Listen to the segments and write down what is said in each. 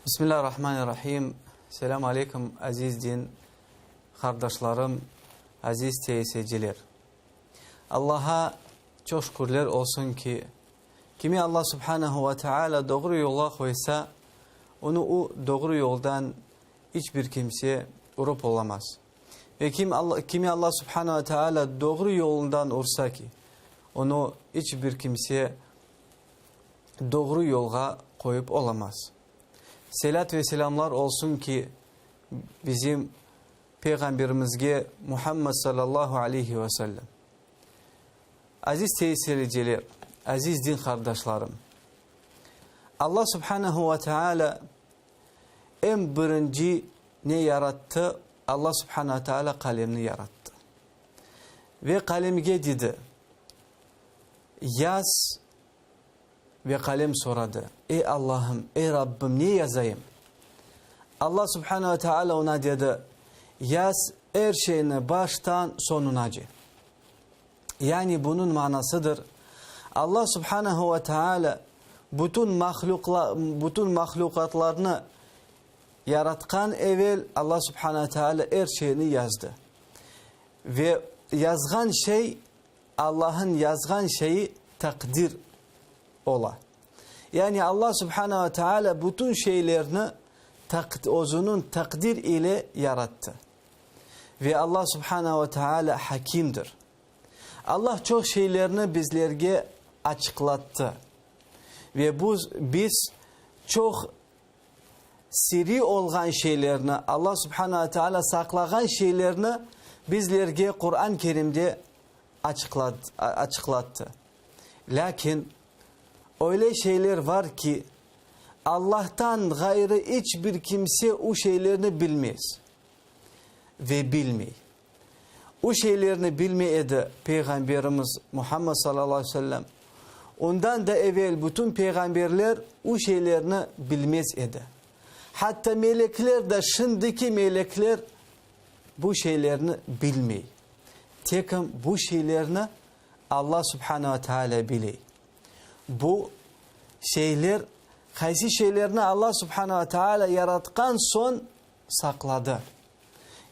Bismillahirrahmanirrahim. Selâm aleyküm, aziz din qardaşlarım, aziz teyzeciler. Allaha çoq şükürler olsun ki, kimi Allah subhanehu ve teala doğru yolğa qoysa, onı o doğru yoldan iç bir kimse urıp olamaz. Ve kim Allah, kimi Allah subhanehu ve teala doğru yolundan ursa ki, onı iç bir kimse doğru yolğa qoyıp olamaz. Selât ve selâmlar olsun ki, bizim Peyğamberimizge Muhammed sallallahu aleyhi ve sellem. Aziz seyirciler, aziz din qardaşlarım, Allah subhanehu ve teala eñ birinci ne yarattı? Allah subhanehu ve teala qalemni yarattı. Ve qalemge dedi, Yaz, ve qalem soradı, Ey Allahım, ey Rabbim, ne yazayım? Allah subhane ve teala ona dedi, Yaz er şeyni baştan soñunace. Yani bunıñ manasıdır, Allah subhanehu ve teala bütün mahlüqla, bütün mahlüqatlarnı yaratqan evel Allah subhane ve teala er şeyni yazdı. Ve yazğan şey Allah'ın yazğan şeyi taqdir ola. Yani Allah subhanahu ve teala bütün şeylerni özüniñ taqdir ile yarattı. Ve Allah subhanahu ve teala hakimdir. Allah çoq şeylerni bizlerge açıqlattı. Ve bu, biz çoq sirriy olğan şeylerni, Allah subhanahu ve teala saqlağan şeylerni bizlerge Quran-ı Kerimde açıqlattı. Lâkin öyle şeyler var ki, Allahtan ğayrı iç bir kimse o şeylerni bilmez ve bilmey. O şeylerni bilmey edi Peyğamberimiz Muhammed sallallahu aleyhi ve sellem. Ondan da evel bütün peyğamberler o şeylerni bilmez edi. Hatta melekler de, şimdiki melekler bu şeylerni bilmey. Tekim bu şeylerni Alla subhane ve teala biley. Bu şeyler, qaysı şeylerni Alla subhane ve teala yaratqan soñ saqladı.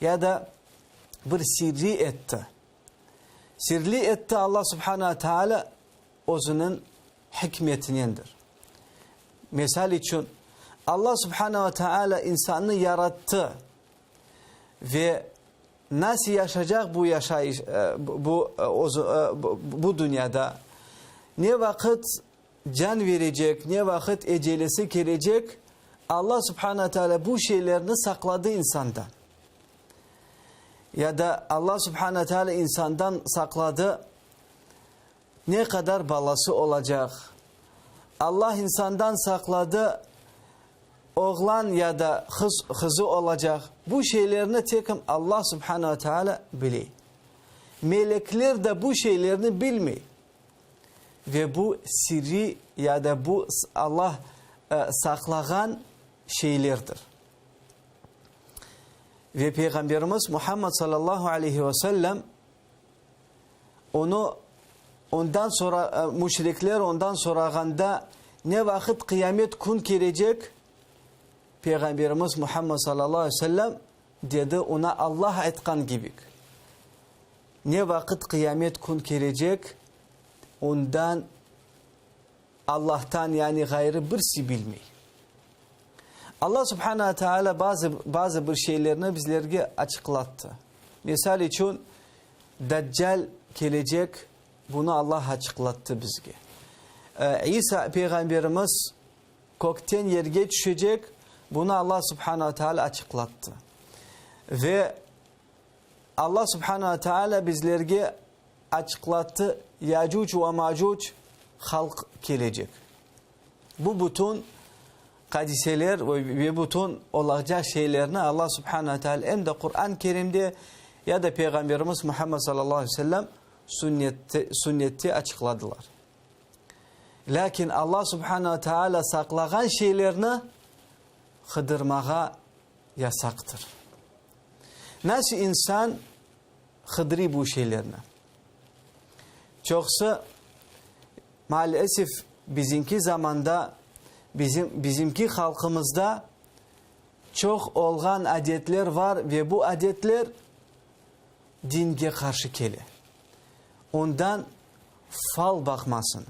Ya da bir sirri etti. Sirli etti Alla subhane ve teala özüniñ hikmetinendir. Misal içün, Alla subhane ve teala insannı yarattı ve nasıl yaşacaq bu yaşayış, bu, bu dünyada, ne vaqıt can verecek, ne vaqıt ecelesi kelecek, Alla subhane teala bu şeylerni saqladı insandan. Ya da Alla subhane teala insandan saqladı ne qadar balası olacaq. Alla insandan saqladı oğlan ya da qız, qızı olacaq. Bu şeylerni tekim Alla subhane teala bile. Melekler de bu şeylerni bilmey. Ve bu sirri ya da bu Allah saqlağan şeylerdir. Ve Peyğamberimiz Muhammed sallallahu aleyhi ve sellem onı ondan sonra müşrikler ondan sorağanda ne vaqıt qıyamet kün kelecek Peyğamberimiz Muhammed sallallahu aleyhi ve sellem dedi ona Allah aytqan kibik. Ne vaqıt qıyamet kün kelecek, ondan Allahtan yani ğayrı birisi bilmey. Allah subhana ve teala bazı, bazı bir şeylerni bizlerge açıqlattı. Misal içün, Daccal kelecek, bunı Allah açıqlattı bizge. İsa peyğamberimiz kökten yerge tüşecek, bunı Allah subhana ve teala açıqlattı. Ve Allah subhana ve teala bizlerge açıqlattı, Yacuc ve Macuc halq kelecek. Bu bütün qadiseler ve bütün olacaq şeylerni Allah subhana ve teala em de Quran-ı Kerimde ya da Peyğamberimiz Muhammed sallallahu aleyhi ve sellem sünnette, sünnette açıqladılar. Lâkin Allah subhana ve teala saqlağan şeylerni qıdırmağa yasaqtır. Nasıl insan qıdırıy bu şeylerni? Çoqusı, maalesef, bizimki zamanda, bizim, bizimki halqımızda. Çoq olğan adetler var ve bu adetler dinge qarşı kele. Ondan fal baqmasın.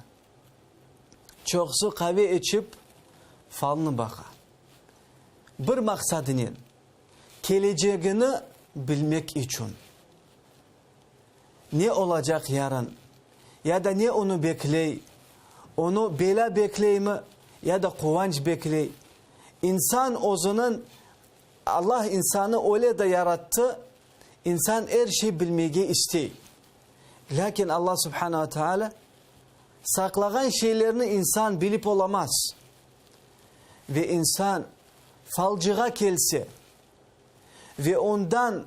Çoqusı qave içip, falnı baqa. Bir maqsadınen, kelecegini bilmek içün. Ne olacaq yarın, ya da ne onı bekley, onı belâ bekleymi, ya da quvanç bekley. İnsan özüniñ, Allah insanı öyle de yarattı, insan er şey bilmege istey. Lâkin Allah subhane ve teala saqlağan şeylerni insan bilip olamaz. Ve insan falcığa kelse ve ondan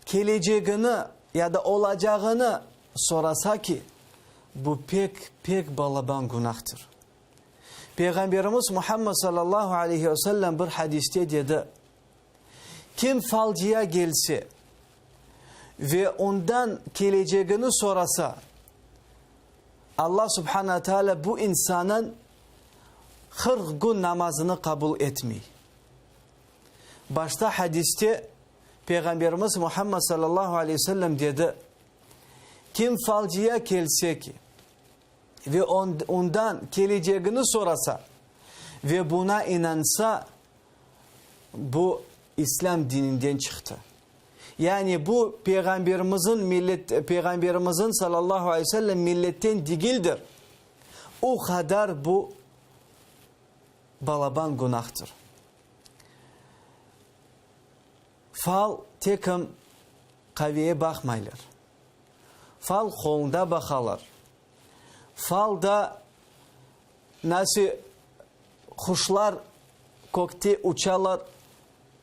kelecegini ya da olacağını sorasa ki, bu pek, pek balaban günahtır. Peyğamberimiz Muhammed sallallahu aleyhi ve sellem bir hadiste dedi, Kim falcıya kelse ve ondan kelecegini sorasa, Allah subhana teala bu insanın 40 kün namazını qabul etmey. Başta hadiste Peyğamberimiz Muhammed sallallahu aleyhi ve sellem dedi, Kim falcıya kelse ki ve ondan kelecegini sorasa ve buna inansa, bu İslâm dininden çıqtı. Yani bu Peyğamberimizin millet, Peyğamberimizin sallallahu aleyhi ve sellem milletten degildir. O qadar bu balaban günahtır. Fal tekim qaveye baqmaylar. Fal qolunda baqalar. Fal da nasıl quşlar kökte uçalar,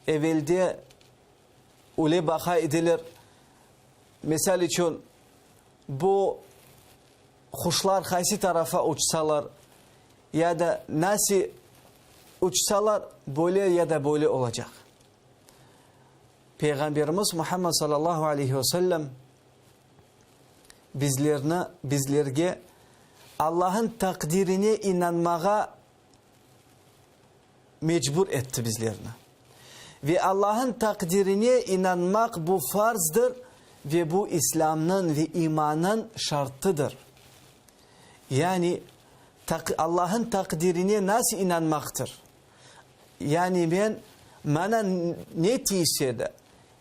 evelde öyle baqa ediler. Misal içün, bu quşlar qaysı tarafa uçsalar ya da nasıl uçsalar, böyle ya da böyle olacaq. Peyğamberimiz Muhammed sallallahu aleyhi ve sellem bizlerni, bizlerge Allah'ın taqdirine inanmağa mecbur etti bizlerni. Ve Allah'ın taqdirine inanmaq bu farzdır ve bu İslamnıñ ve imanıñ şartıdır. Yani Allah'ın taqdirine nasıl inanmaqtır? Yani men, mana ne tiyse de,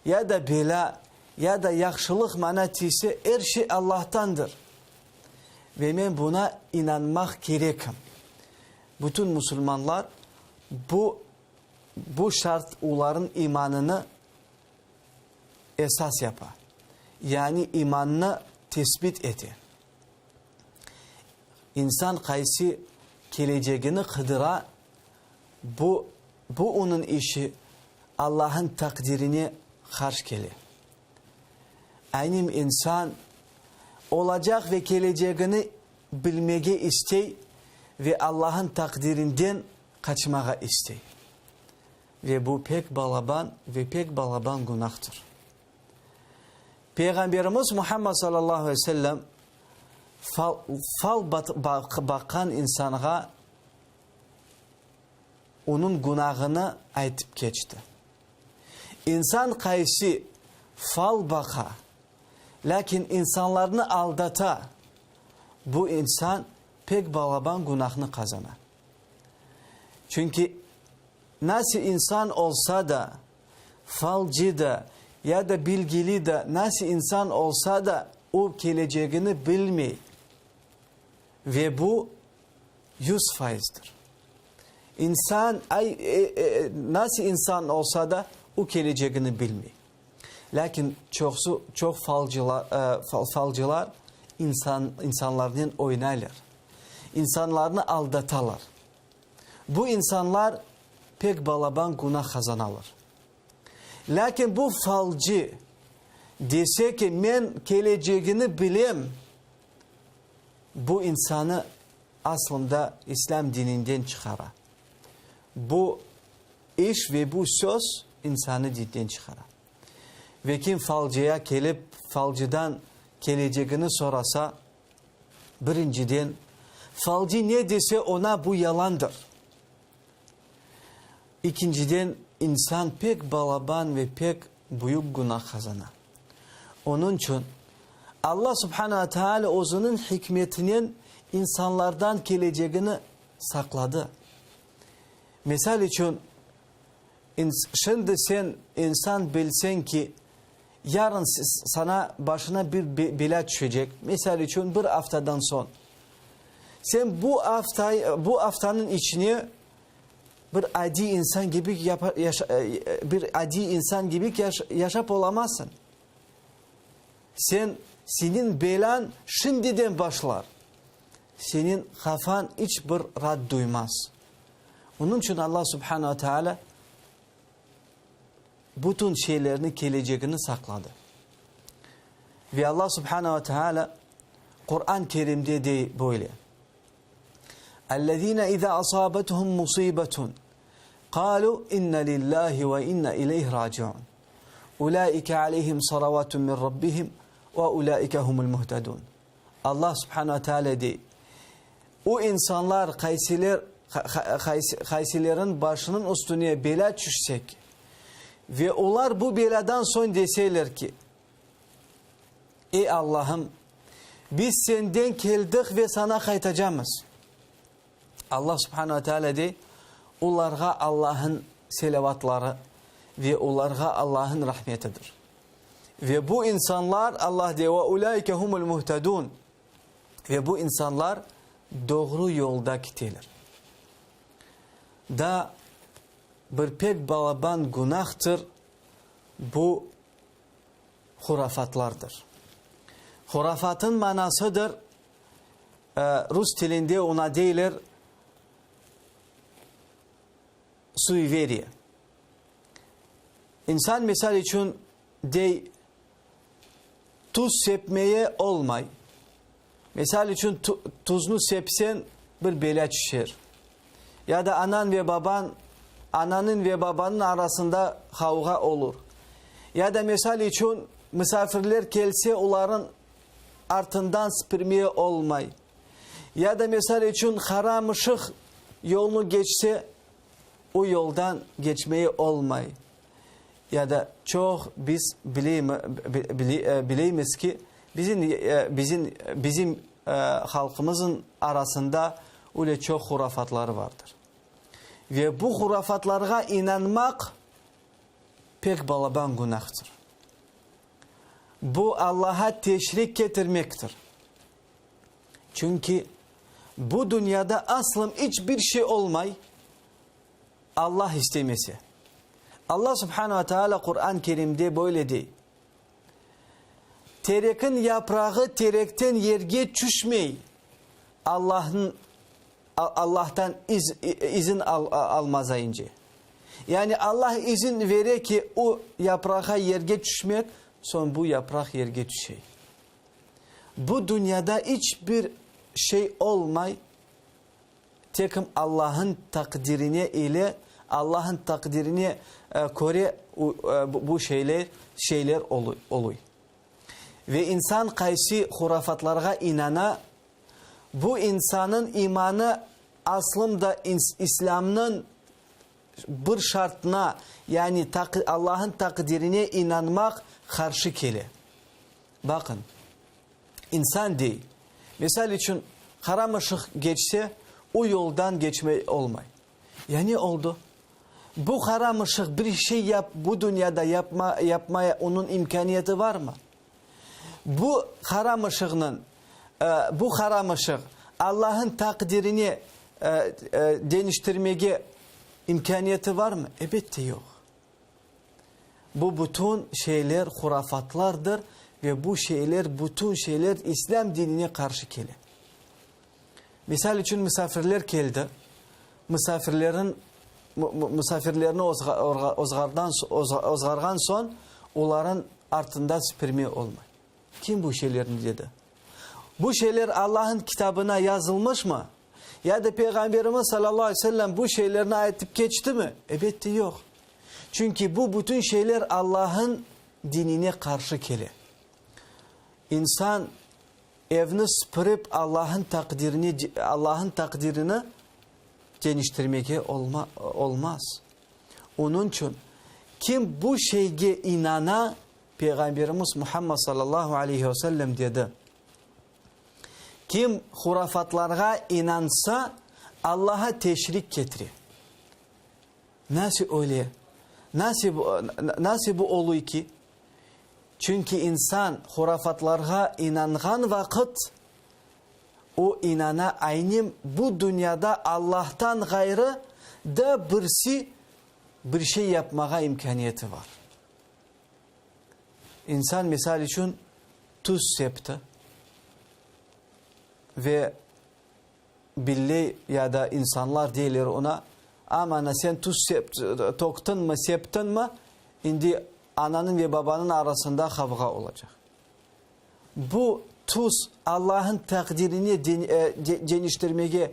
ya da belâ, ya da yahşılıq mana tiyse, er şey Allahtandır. Ve men buna inanmaq kerekim. Bütün musulmanlar bu, bu şart olarnıñ imanını esas yapa. Yani imannı tesbit ete. İnsan qaysı kelecegini qıdıra, bu, bu onıñ işi Allah'ın taqdirine qarş kele. Aynim insan olacaq ve kelecegini bilmege istey ve Allah'ın taqdirinden qaçmağa istey. Ve bu pek balaban ve pek balaban günahtır. Peyğamberimiz Muhammed sallallahu aleyhi ve sellem fal, fal baqqan insanğa onıñ günahını aytıp keçti. İnsan qaysı fal baqa, lâkin insanlarnı aldata, bu insan pek balaban günahnı qazana. Çünki nasıl insan olsa da, falcı da, ya da bilgili da, nasıl insan olsa da, o kelecegini bilmey. Ve bu yüz faizdir. İnsan, ay, nasıl insan olsa da, o kelecegini bilmey. Lâkin çoqsu, çoq falcılar, falcılar insan, insanlarnen oynaylar. İnsanlarnı aldatalar. Bu insanlar pek balaban günah qazanalar. Lâkin bu falcı dese ki, men kelecegini bilem, bu insanı aslında İslâm dininden çıqara. Bu iş ve bu söz insanı dinden çıqara. Ve kim falcıya kelip, falcıdan kelecegini sorasa, birinciden, falcı ne dese, oña bu yalandır. Ekinciden, İnsan pek balaban ve pek büyük günah qazana. Onıñçün Alla subhana ve teala özüniñ hikmetinen insanlardan kelecegini saqladı. Misal içün, şimdi sen, insan, bilseñ ki, yarın saña başına bir belâ tüşecek, misal içün, bir aftadan soñ, sen bu afta, bu aftanıñ içine bir adiy insan kibi bir adiy insan kibi yaşap olamazsıñ. Sen, seniñ belâñ şimdiden başlar. Seniñ qafañ iç bir raat duymaz. Onıñ içün Alla subhana ve teala bütün şeylerni kelecegini saqladı. Ve Alla subhana ve teala Quran Kerimde dey böyle. Ellezine iza asabethum musibetun qalu inna lillahi ve inna ileyhi raciun. Ulaike aleyhim salavatun min rabbihim ve ulaike humul muhtedun. Allah subhana ve teala dey, O insanlar qaysiler, qaysilerin başınıñ üstüne belâ tüşsek ve olar bu belâdan soñ deseler ki, Ey Allahım, biz Senden keldik ve Saña qaytacamız. Allah subhana ve teala dey, olarğa Allah'ın selavatları ve olarğa Allah'ın rahmetidir. Ve bu insanlar, Allah dey, ve ulaike humul muhtedun. Ve bu insanlar doğru yolda kiteler. Da bir pek balaban günahtır bu hurafatlardır. Hurafatın manasıdır, rus tilinde ona deyler sueveriye. İnsan, misal içün, dey, tuz sepmeye olmay. Misal içün, tuznı sepseñ, bir belâ tüşer. Ya da anan ve baban, ananıñ ve babanıñ arasında qavğa olur. Ya da, misal içün, misafirler kelse, olarnıñ artından sipirmeye olmay. Ya da, misal içün, qara mışıq yolnu geçse, o yoldan geçmeye olmay. Ya da çoq biz bileymiz ki, bizim, bizim, bizim halqımızın arasında öyle çoq hurafatları vardır. Ve bu hurafatlarğa inanmaq pek balaban günahtır. Bu Allaha teşrik ketirmektir. Çünki bu dünyada aslım iç bir şey olmay, Allah istemese. Allah subhane ve teala Quran Kerimde böyle dey, Terekin yaprağı terekten yerge tüşmey, Allahnıñ Allahtan iz izin almazayınce. Yani Allah izin vere ki, o yaprağa yerge tüşmek, soñ bu yapraq yerge tüşey. Bu dünyada iç bir şey olmay, Tekim Allah'ın taqdirine ile, Allah'ın taqdirine köre bu şeyler, şeyler oluy. Ve insan qaysı hurafatlarğa inana, bu insanın imanı aslında İslâmnıñ bir şartına, yani Allah'ın taqdirine inanmaq qarşı kele. Baqın. İnsan dey. Misal içün, qara mışıq keçse, o yoldan keçmey olmay. Ya ne oldı? Bu qara mışıq bir şey yap, bu dünyada yapma, yapmaya onıñ imkâniyeti varmı? Bu qara mışıqnıñ, bu qara mışıq Allah'ın taqdirini deñiştirmege imkâniyeti varmı? Ebette yoq. Bu bütün şeyler hurafatlardır ve bu şeyler, bütün şeyler İslâm dinine qarşı kele. Misal içün, misafirler keldi, misafirlerin, misafirlerni ozğardan, ozğarğan soñ, oların artında sipirme olmay. Kim bu şeylerni dedi? Bu şeyler Allah'ın kitabına yazılmışmı? Ya da Peyğamberimiz salâllahu aleyhi ve sellem bu şeylerni aytıp keçtimi? Ebette yoq. Çünki bu bütün şeyler Allah'ın dinine qarşı kele. İnsan evni sıpırıp Allah'ın taqdirini, Allah'ın taqdirini deñiştirmege olma, olmaz. Onıñçün, kim bu şeyge inana, Peyğamberimiz Muhammed sallallahu aleyhi ve sellem dedi, Kim hurafatlarğa inansa, Allaha teşrik ketire. Nasıl öyle? Nasıl, nasıl bu oluy ki? Çünki insan hurafatlarğa inanğan vaqıt, o inana aynem bu dünyada Allahtan ğayrı da birisi bir şey yapmağa imkâniyeti var. İnsan, misal içün, tuz septi ve billey ya da insanlar deyler oña, Aman, sen tuz töktiñmi, septiñmi, indi ananıñ ve babanıñ arasında qavğa olacaq. Bu tuz Allah'ın taqdirini deñiştirmege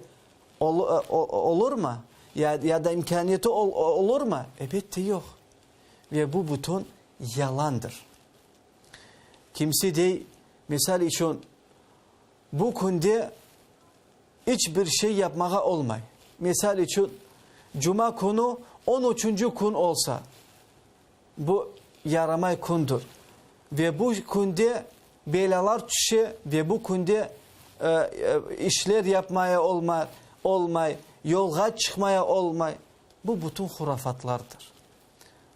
olurmı? Ya da imkâniyeti olurmı? Elbette, yoq. Ve bu bütün yalandır. Kimse dey, misal içün, bu künde iç bir şey yapmağa olmay. Misal içün, cuma künü on üçünci kün olsa, Bu yaramay kündir. Ve bu künde belâlar tüşe ve bu künde işler yapmaya olmay, olmay, yolğa çıqmaya olmay. Bu bütün hurafatlardır.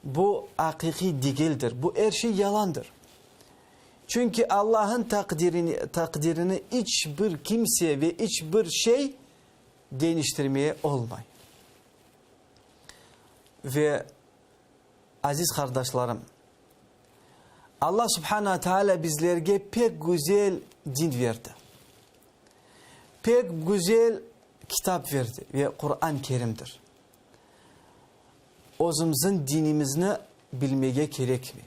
Bu aqiqiy degildir. Bu er şey yalandır. Çünki Allah'ın taqdirini, taqdirini iç bir kimse ve iç bir şey deñiştirmeye olmay. Ve Aziz qardaşlarım! Alla Subhana Taalâ bizlerge pek güzel din verdi. Pek güzel kitap verdi ve Quran Kerimdir. Özümizin dinimizni bilmege kerekmi?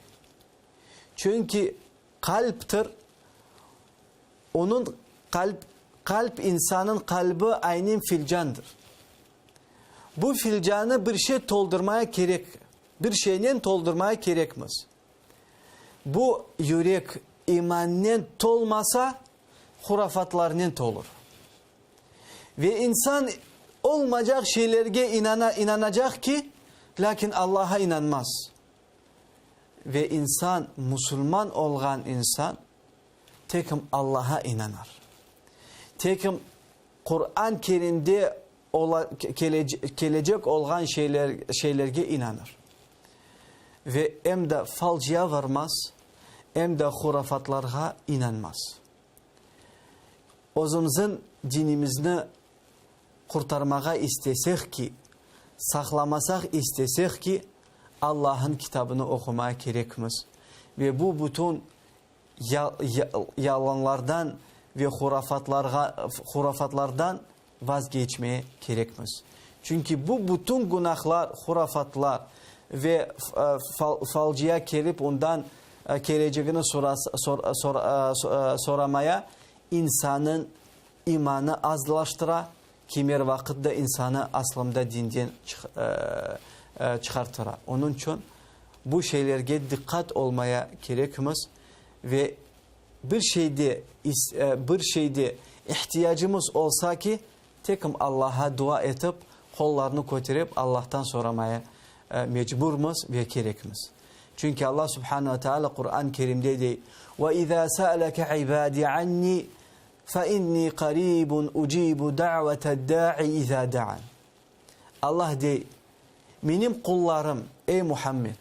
Çünki qalptir, onıñ qalp, qalp insanıñ qalbi aynen filcandır. Bu filcanı bir şey toldurmaya kerek, bir şeynen toldurmaya kerekmiz. Bu yürek imannen tolmasa, hurafatlarnen tolur. Ve insan olmacaq şeylerge inana, inanacaq ki, lâkin Allaha inanmaz. Ve insan, musulman olğan insan, tekim Allaha inanar. Tekim Quran Kerimde ola, kelecek olğan şeyler, şeylerge inanır. Ve em de falcıya varmaz, em de hurafatlarğa inanmaz. Özümizin dinimizni qurtarmağa istesek ki, saqlamasaq istesek ki, Allah'ın kitabını oqumağa kerekmiz. Ve bu bütün yalanlardan ve hurafatlardan vazgeçmeye kerekmiz. Çünki bu bütün günahlar, hurafatlar ve falcıya kelip ondan kelecegini soramaya insanıñ imanı azlaştıra, kimer vaqıt da insanı aslında dinden çıqartıra. Onıñ içün bu şeylerge diqqat olmaya kerekmiz ve bir şeyde, bir şeyde ihtiyacımız olsa ki, tekim Allaha dua etip, qollarnı köterip Allahtan soramaya mecburmız ve kerekmiz. Çünki Allah subhane ve teala Quran-ı Kerimde dey, Ve izâ se'eleke ibâdî annî, fe innî qarîbun ucîbu da'veted-dâ'i izâ da'an. Allah dey, Menim qullarım, ey Muhammed,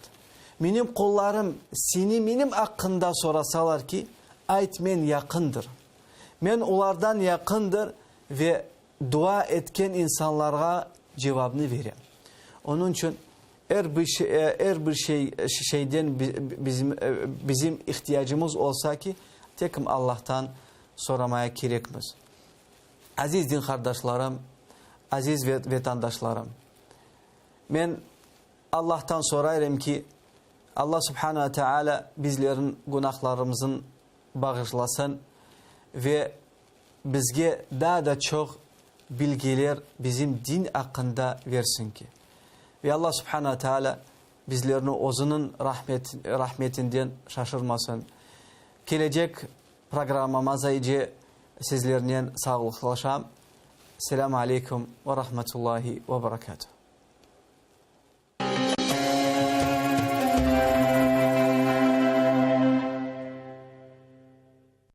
menim qullarım seni menim aqqında sorasalar ki, ayt men yaqındır. Men olardan yaqındır ve dua etken insanlarğa cevabnı verem. Onıñ içün er bir er bir şey şeyden bizim bizim ihtiyacımız olsa ki, tekim Allahtan soramaya kerekmiz. Aziz din qardaşlarım, aziz vetandaşlarım! Men Allahtan sorayırım ki, Allah subhane ve teala bizlerin günahlarımızın bağışlasın ve bizge daa da çoq bilgiler bizim din aqqında versin ki. Ve Allah subhane ve teala bizlerni özüniñ rahmetinden şaşırmasın. Kelecek Programmamazayce sizlernen sağlıqlaşam. Selâmü aleyküm ve rahmetullahi ve berekâtuh.